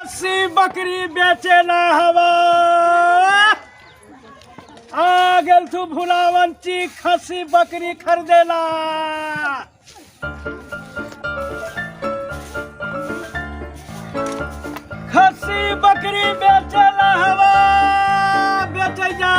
खस्सी बकरी बेचेला हवा आ गेल तू भुलावंची खस्सी बकरी खरीदेला। खस्सी बकरी बेचेला हवा बेचे जा।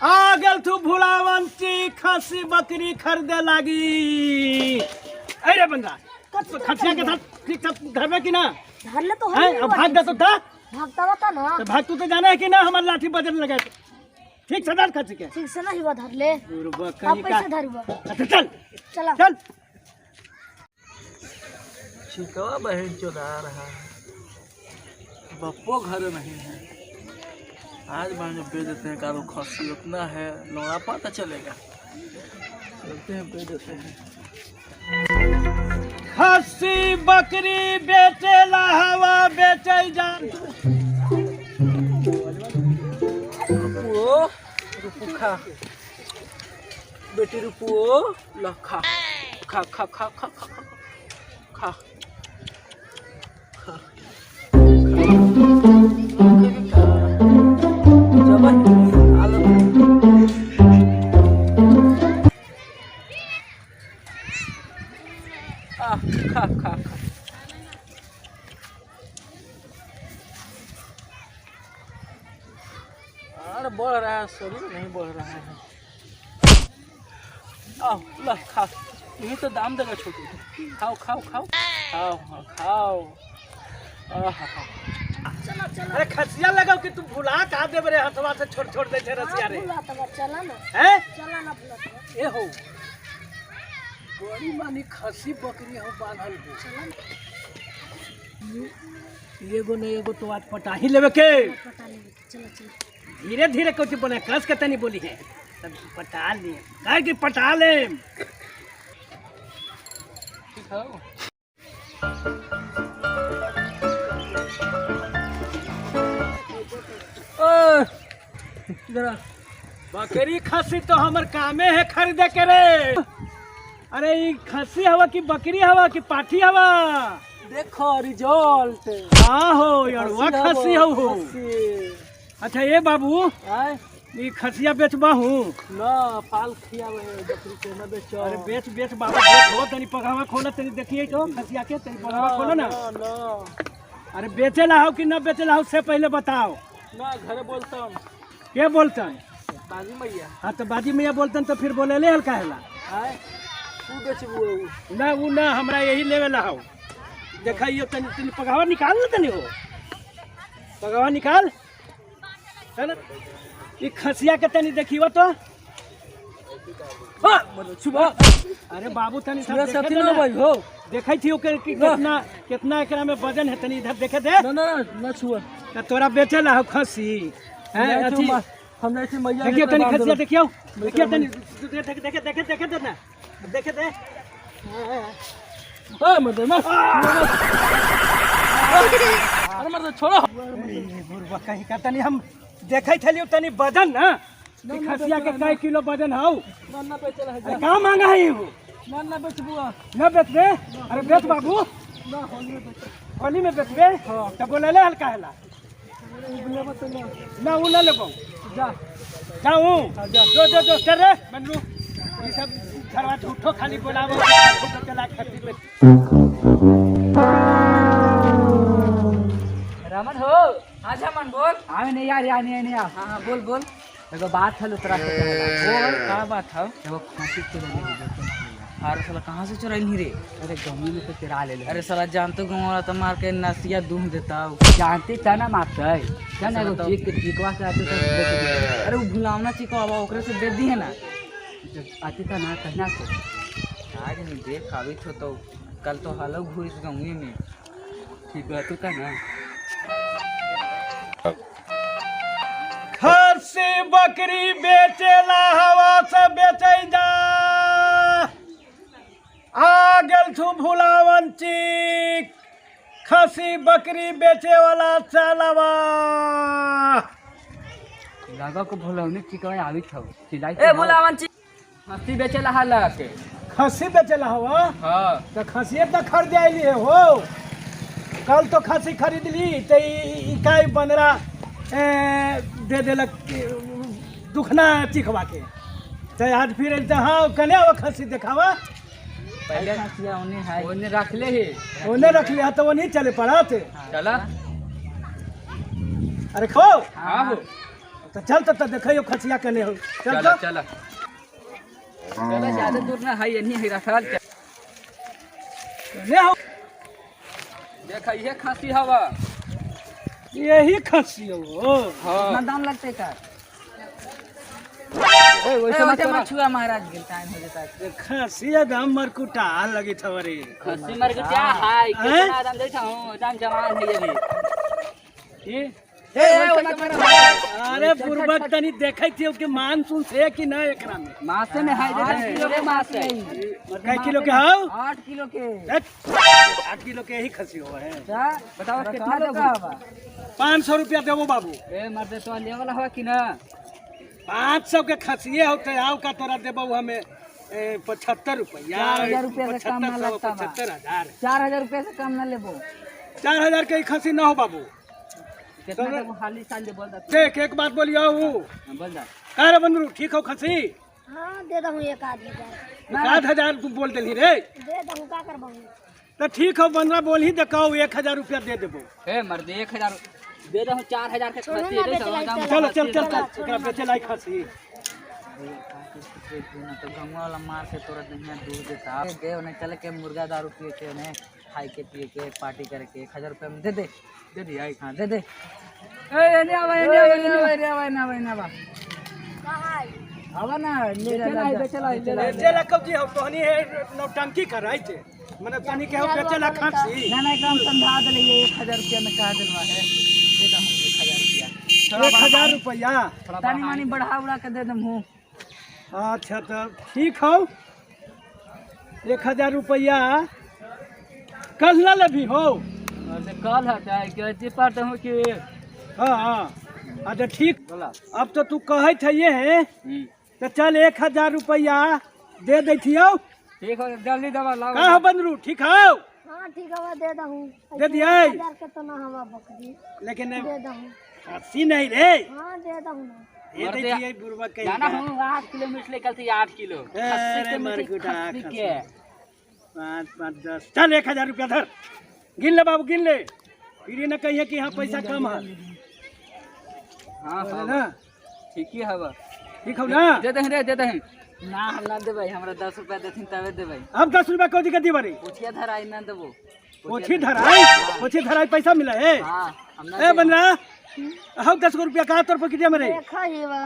आ गेल तू भुलावंची खस्सी बकरी खरीदे लागी। अरे बंदा खसिया के साथ ठीक सब घर में कि ना धर ले तो हैं? अब भाग दे तो था भागता बता ना तो भाग तू तो जाने है कि ना हमारे लाठी बजने लगे। ठीक से डाल खसी के ठीक से नहीं हुआ धर ले बुरबा अब कहीं का पैसे धरुआ अच्छा चल चला चल। छिकवा बहन चुरा रहा है, बप्पो घर नहीं है। आज बहन जो बेच देते हैं कारो खसी उतना है लोड़ा पता चलेगा। चलते हैं बेच देते हैं। खस्सी बकरी बेचेला हवा बेचे जा। रुपुओ रुपू खा बेटी रुपुओ ल खा खा खा खा खा खा खा खा खा जब आलो आ खा खा खा। अरे बढ़ रहा है शरीर नहीं बढ़ रहा है। आओ ल खा, यही तो दाम देगा छोटू। खाओ खाओ खाओ खाओ, हाँ, खाओ। आहा चला चला। अरे खसिया लगाओ कि तू भुला का देब रे हथवा से छोड़ छोड़ दे छे रसिया रे। भुला तो चला ना हैं चला ना भुला तो ए हो बड़ी मानी खसी बकरी हो बांधल हो। एगो न एगो तो आज पटा ही लेवे के। पटा ले चला चला। धीरे धीरे कुछ बोले कस के तनी बोली है तब पटा लिए काहे कि पटा ले। ठीक है इधर आ। बकरी खसी तो हमर कामे है खरीदे के रे। अरे ई खसी हवा कि बकरी हवा कि पाठी हवा? देखो रिजल्ट। हाँ हो अड़ुआ खसी हो हो। खसी। अच्छा ये बाबू आय ई खसिया बेचबा हूँ ना पाल खियावे है बकरी के ना बेचो। अरे बेच बेच बाबा बेच हो तनी पगावा खोला तनी देखिए तो खसिया के तनी पगावा खोलो ना। ना ना अरे बेचे ला हो कि ना बेचे ला हो से पहले बताओ। ना घरे बोलता हूँ। के बोलतन? बाजी मैया। हाँ तो बाजी मैया बोलतन तो फिर बोले ले हल्का हेला। आय तू बेचबू ऊ। ना ऊ ना हमरा यही लेवे ला हो। देखा ये तनी तनी पगावा निकाल ना तनी हो पगावा निकाल है ना। ये खसिया के तनी देखियो तो। हाँ, मतलब सुबह। अरे बाबू तनी सब सुबह देखे साथी दे ना ना। भाई हो। देखै छी ओकर कि ना। कितना कितना एकरा में वजन है तनी इधर देखे दे। ना ना ना छुआ। त तोरा बेचे ला हो खसी। हैं, नहीं अथी। छुआ, हम नहीं छी मैया देखियो के तनी बांध खसिया देबै। देखियो। देखियो तनी देखे देखे देखे देखे दे ना। देखे दे। ओए मत मत। अरे मत छोड़ो। ए, बुढ़वा कहीं का तनी हम देखै छलियो तनी वजन ना। ना, कि ना, खसिया के बेचला, कई किलो वजन हौ? ना ना बेचला है अरे का मांगा है वो? ना ना बेचबुआ। ना बेचबे? अरे बेच बाबू। ना होली में बेच। होली में बेचबे? हाँ। तो बोले ले हल्का हेला। उ लेबो तो ना। ना उ ना लेबो। जा। जाऊं? हाँ, जा। जो जो जो चल रे बनरू। ये सब घरवा झूठो खाली बोलावो झूठो चला खसी पे। रमन हो आजा मन बोल। आवे नहीं यार, यार नहीं नहीं आ। हाँ हाँ बोल बोल। एगो बात है तोरा से कहेला। बोल का बात है? एगो खांसी चुरा ले ले। अरे साला कहाँ से चुराइल रे? अरे गमी में से चुरा ले ले। अरे साला जानतो गाँव तो मार के नसिया दूह देता। जानते ता ना मारते क्या ना एगो साला तो- चीक चीकवा से आते तो बेच दे। अरे वो भुलावना चिकवा बाबा ओकरे से दे दी है ना। जब आते ता ना कहना से आज नहीं देख आवित हो तो कल तो हालो घुस गाँव में। ठीक है तो का ना। खस्सी बकरी बेचेला हवा से बेचे जा। आ गेल छू भुलावन चीक खस्सी बकरी बेचे वाला चलावा। लगा को भुलावने चिकवा आवित हो चिल्लाई ए भुलावन चिक खस्सी बेचेला हला के। खस्सी बेचेला हवा? हाँ। तो खस्सी तो खरीदे आइली है हो। कल तो खस्सी खरीद ली तो इकाई बनरा दे देलक दुखना चिखवा के। तो आज फिर हाँ कने वो खस्सी देखावा। पहले खसिया ओने है, ओने रख ले ही, ओने रख ले तो वो नहीं चले पड़ा थे। चला अरे खो हाँ हो तो चल तब तो देखो खसिया कने हो। चल चला चला चला, ज्यादा दूर ना है, यहीं है रखल कने हो। देख ये खांसी हवा, यही खसी हो। हाँ कितना दाम लगते का? ए वैसे मत मत छुआ महाराज, गेल टाइम हो जाता है। खसी एकदम मरकुटा लगी थवरे। खसी मरकुटा हाय कितना दाम देता हूं, दाम जवान है ये भी। ए अरे बुर्बक तनी देखै थियो कि मानसून से कि ना एकरा में मासे में है। 8 किलो के मास है। कै किलो के हौ? 8 किलो के। 8 किलो के ही खसी हो है। बताओ कितना देबो? 500 रुपया देबो बाबू। ए मर्दे तो ले वाला हवा कि ना? 500 के खसिए हो तो आओ का तोरा देबो हमें 75 रुपया। 4000 रुपया से कम ना लगता। 75,000 4000 रुपया से कम ना लेबो। 4000 के खसी ना हो बाबू। कितना देबो? हाली साल दे बोल दे। देख एक बात बोलियो हूं, बोल दे। का रे बंदरू ठीक हो खसी? हां दे दहूं 1000। 1000 तू बोल देली रे? दे दहूं का करबहूं? तो ठीक हो बंदरा बोल ही दे कहो 1000 रुपया दे देबो। ए मर्दे 1000 दे दहूं, 4000 के खसी दे। चलो चल चल चल एकरा बेचे लायक खसी। तो गंगा वाला मार से तोरा दहिया दूर देता गए उन्हें चल के मुर्गा दारू पिए के उन्हें खाए के पिए के पार्टी करके 1000 रुपया में दे दे दे दी आई। हाँ दे दे। ए एने आवा एने आवा एने आवा एने आवा एने आवा आवा ना ले जा बेचे ला बेचे ला कब जी हो तोहनी है नौटंकी कराई थे मने तोहनी के हो बेचे ला खसी। ना ना एकदम समझा देले 1000 रुपया में कह देलवा है दे दहूं 1000 रुपया। 1000 रुपया तनी मनी बढ़ा उड़ा के दे दम हूं। अच्छा तो ठीक हो 1000 रुपया कल ना लेभी हो? कल है कि पर दहूं कि हाँ हाँ अच्छा ठीक। अब तो तू कहै थे ये है तो चल 1000 रुपया दे दै छियौ। ठीक हो जल्दी दवा लाओ। का हो बंदरू ठीक हो? हां ठीक है दे दहूं। दे दियै 1000 के तो ना हवा बकरी लेकिन दे दहूं। खसी नहीं रे। हां दे दहूं ना। ये दे दियै बुरबक कहीं जाना हूं 8 किलो मीट लेकर थी 8 किलो खस्सी के मरकुटा के 5 5 10 चल 1000 रुपया धर गिन ले बाबू गिन ले। फिर ये न कहिए कि यहाँ पैसा कम है। हाँ हाँ ना ठीक ही हवा ठीक हो ना? दे दे रे दे दे ना हम ना देबै, हमरा 10 रुपया देथिन तबे देबै। अब 10 रुपया कौची के दीबरी? पोछिया धराई ना देबो। पोछी धराई? पोछी धराई पैसा मिला है? हां हम ना। ए बनरा हाउ 10 रुपया का तोर पकड़िया में रे? देखा ही बा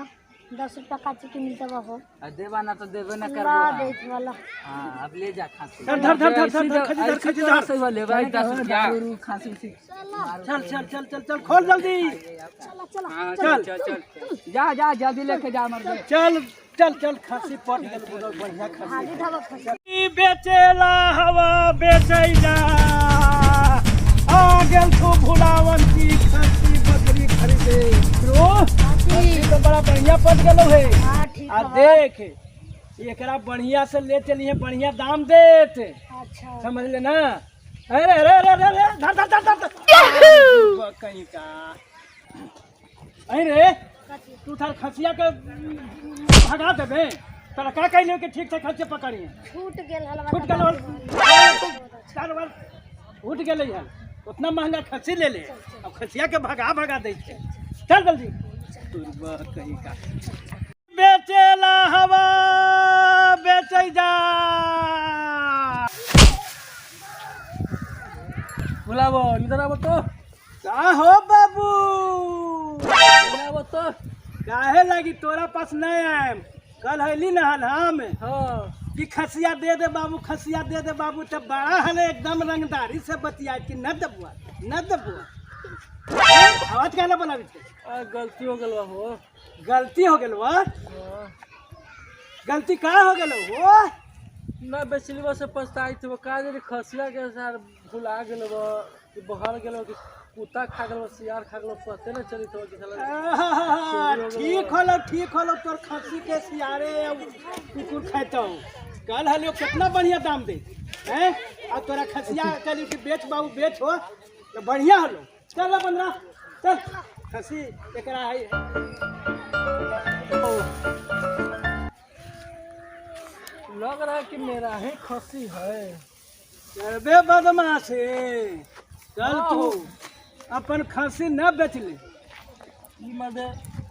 10 रुपया काची के मिलता बा हो। आ देबा ना तो देबे ना करबो। ला देत वाला। हां अब ले जा खांसी। धर धर धर धर धर खजी धर खजी धर सही वाले भाई 10 रुपया खांसी उसी। चल चल चल चल चल खोल जल्दी। चला चला चल चल चल जा जा जल्दी लेके जा मर चल चल चल खांसी पट गेल बुढ़ल बढ़िया खांसी। हाली धावा खसी। बेचेला हवा बेचै जा आ गेल थू भुलावन की खांसी बकरी खरीदे। खस्सी तो बड़ा बढ़िया पट गेलो है। हां ठीक आ देख एकरा बढ़िया से ले चलिए बढ़िया दाम देत। अच्छा समझ ले ना। अरे अरे अरे अरे धर धर धर धर कहीं का। अरे तू थार खसिया के भगा देबे तोरा का कहलियो कि ठीक से खसिया पकड़िए? छूट गेल हलवा। छूट गेल चार बार उठ गेलै हल। उतना महंगा खसी ले ले अब खसिया के भगा भगा दै छै। चल जल्दी कहीं का बेचेला हवा बेचै जा। बुलावो इधर आवो तो। का हो बाबू? बुलावो तो। काहे लगी तोरा पास नहीं आएम? कल हैली नहल हम। हाँ कि खसिया दे दे बाबू खसिया दे दे बाबू तब बड़ा हले एकदम रंगदारी से बतिया कि न दबुआ न दबुआ। आवाज काहे बनाबी छे? गलती हो गेल हो। गलती हो गेल बा? गलती का हो गेल हो? ना बेचली बा से पछताई थे का जे खसिया के सार भुला गेल बा कि बहर गेल कि कुत्ता खा गेल सियार खा गेल पते न चली तो कि साला। ठीक होलो ठीक होलो तोर खसी के सियारे कुकुर खाइतो। कल हलियो कितना बढ़िया दाम दे हैं। अब तोरा खसिया कहली कि बेच बाबू बेच हो तो बढ़िया हलो। चल बंदरा चल, खसी एकरा है। लग रहा है कि मेरा ही खसी है। अबे बदमाशी, चल तू अपन खसी न बेच ले। ई मर्दे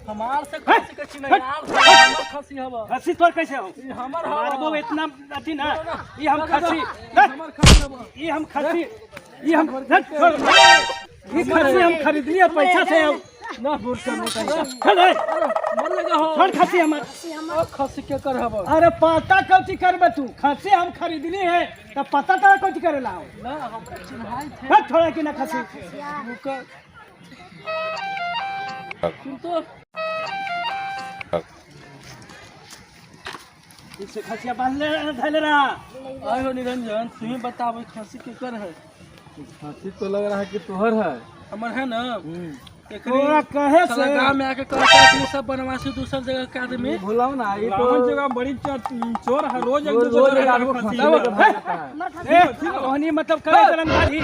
हमार से खसी के चिन्ह यार, हमर खसी हवा। खसी तोर कैसे हो? ई हमर हवा। मारबो इतना अथी ना। ई हम खसी, हमर खसी हवा। ई हम खसी, ई हम छोड़। ई खसी हम खरीद लिया पैसा से। अब ना बुरका में छोड़ ए, मर लगा हो। छोड़ खसी हमार। ओ खसी के कर हवा। अरे पता कौची करबे तू? खसी हम खरीदली है तब पता तोरा कौची करे ला हो? ना हमरा चिन्हाई थे। हट, छोड़ा कि ना खसी। रुका सुन तो। इससे खसिया बांध ले धैले रहा। आए हो निरंजन, तू ही बतावे खसी के कर है। खसी तो लग रहा है कि तोहर है। हमर है ना। तोरा कहे साला से गांव में आके कहता है कि सब बनवासी दूसर जगह के आदमी। भुलाओ ना ये रावण तो जगह बड़ी चोर है, रोज एक रोज दूसरे रोज के आदमी खसी खसी लेके लेके भाग जाता है। ए, ओहनी मतलब करे तरंगारी।